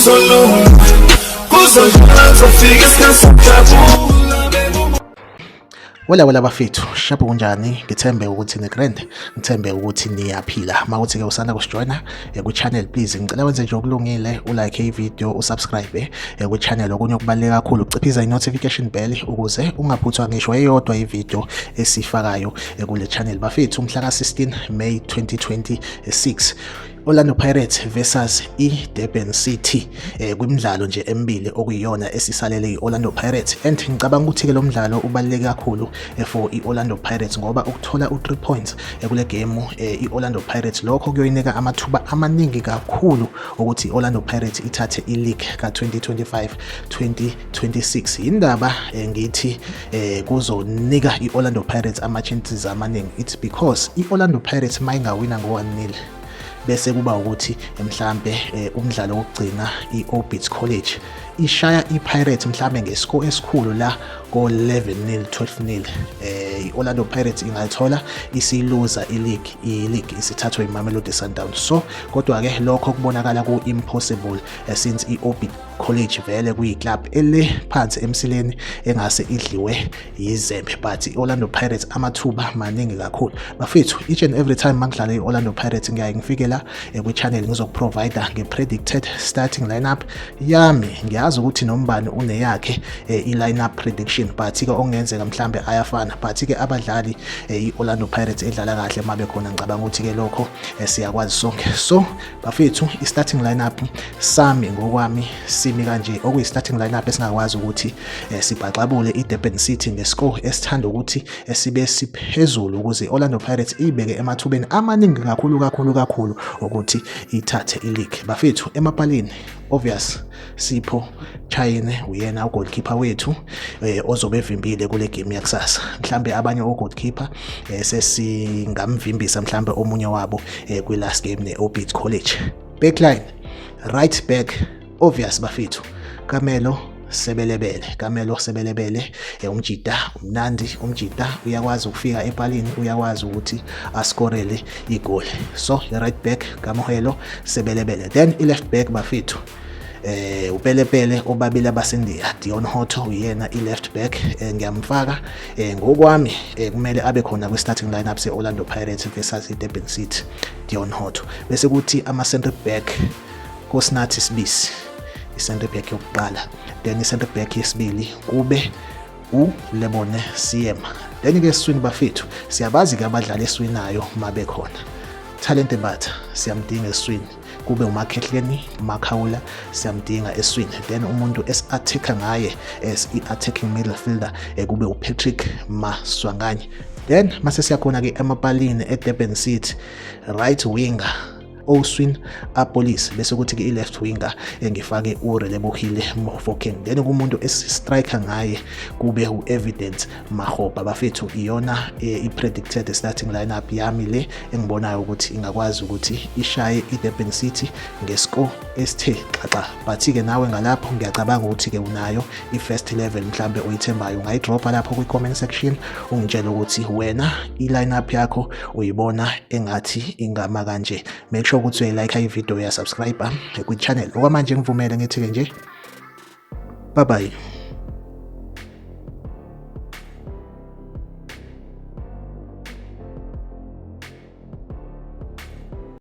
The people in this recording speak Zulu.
Kuzolunga, kuzodlula, kuzofika isikhathi sokujabula. Wela wela bafethu, shabu kunjani? Ngithembe ukuthi ni grand, ngithembe ukuthi niyaphila. Makuthi ke usanda kusijoina ku channel, please ngicela wenze nje okulungile, ulike i-video, usubscribe ku channel. Okunye okubaluleke kakhulu, uciphiza i-notification bell ukuze ungaphuthwa ngisho eyodwa i-video esifakayo kule channel. Bafethu, umhla ka-16 May 2026, Orlando Pirates versus i-Durban City, kwimidlalo nje emibili okuyiyona esisalele i-Orlando Pirates. And ngicabanga ukuthi ke lo mdlalo ubaluleke kakhulu for i-Orlando Pirates, ngoba ukuthola u-3 points kule game i-Orlando Pirates, lokho kuyoyinika amathuba amaningi kakhulu ukuthi i-Orlando Pirates ithathe i-league ka-2025 2026. Indaba ngithi kuzonika i-Orlando Pirates ama-chances amaningi, it's because i-Orlando Pirates mayingawina ngo-1-0, bese kuba ukuthi mhlambe umdlalo wokugcina i-Orbit College ishaya i-Pirates mhlambe ngescore esikhulu la ko-11-0, 12-0, i-Orlando Pirates ingayithola isiluza i-league, i-league isithathwe iMamelodi Sundowns. So kodwa ke lokho kubonakala ku-impossible, since i-Orbit College vele kuyi-club ele phansi emsileni engase idliwe yizembe, but i-Orlando Pirates amathuba maningi kakhulu. Bafethu, each and every time mangidlala i-Orlando Pirates, ngiyaye ngifike la kwi-channel ngizokuprovide nge-predicted starting lineup yami. Ngiyazi ukuthi nombani uneyakhe i-lineup prediction, but-ke okungenzeka mhlambe ayafana, but-ke abadlali i-Orlando Pirates edlala kahle mabe khona, ngicabanga ukuthi-ke lokho siyakwazi sonke. So bafethu, i-starting lineup sami ngokwami simi kanje, okuyi-starting lineup esingakwazi ukuthi sibhaxabule i-Durban City ngescore esithanda ukuthi sibe siphezulu, ukuze i-Orlando Pirates ibeke emathubeni amaningi kakhulu kakhulu kakhulu ukuthi ithathe i-league. Bafethu, emapalini, obvious, Sipho Chaine uyena ugoalkeeper wethu ozobe evimbile kule game yakusasa. Mhlambe abanye ogoalkeeper sesingamvimbisa mhlambe omunye wabo kwi last game ne-Orbit College. Backline, right back, obvious bafethu, Kamohelo Sebelebele. Kamohelo Sebelebele, umjida umnandi, umjida uyakwazi ukufika epalini, uyakwazi ukuthi askorele igoli. So i-right back, Kamohelo Sebelebele. Then i-left back bafethu, upelepele obabili abasendiya, Deon Hotto uyena i-left back. Ngiyamfaka ngokwami, kumele abe khona kwi-starting lineup se-Orlando Pirates versus i-Durban City, Deon Hotto. Bese kuthi ama-center back, Nkosinathi Sibisi i-center back yokuqala, then i-center back yesibili kube uLebone Seema. Then ke esiswini bafethu, siyabazi ke abadlali eswinayo mabe khona. Thalente Mbatha siyamdinga esiswini, kube uMakhehleni Makhawula siyamdinga esiswini. Then umuntu esi-attack ngaye as i-attacking midfielder kube uPatrick Maswanganyi. Then mase siyakhona ke emapalini eDurban City, right winger Oswin Appollis, bese kuthi ke i-left winger engifake uRelebohile Mofokeng. Then kumuntu esi-striker ngaye kube u-Evidence Makgopa. Bafethu, iyona i-predicted starting lineup yami le engibonayo ukuthi ingakwazi ukuthi ishaye i-Durban City ngescore esithe xaxa. But-ke nawe ngalapho ngiyacabanga ukuthi-ke unayo i-first 11 mhlambe oyithembayo, ungayidropha lapho kwi-comment section, ungitshele ukuthi wena i-lineup yakho uyibona engathi ingama kanje. Make sure ukuthi uyayilike i-video, uyasubscribe kwi-channel. Okwamanje ngivumele ngithi-ke nje, bye bye.